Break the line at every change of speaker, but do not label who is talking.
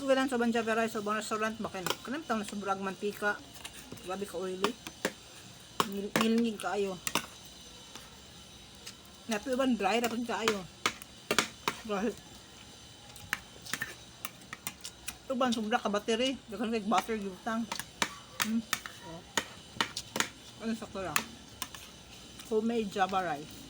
Di ko ganahan sa ubang Java rice sa ubang restaurant ba kay kanang tang sobrang mantika. Grabe ka oily. Ngilngig kaayo. Napi uban dry ra pud kaayo. Grabe. Uban sobra ka battery. Daghan kay butter gibutang. Oh. Ano, sakto lang. Homemade Java rice.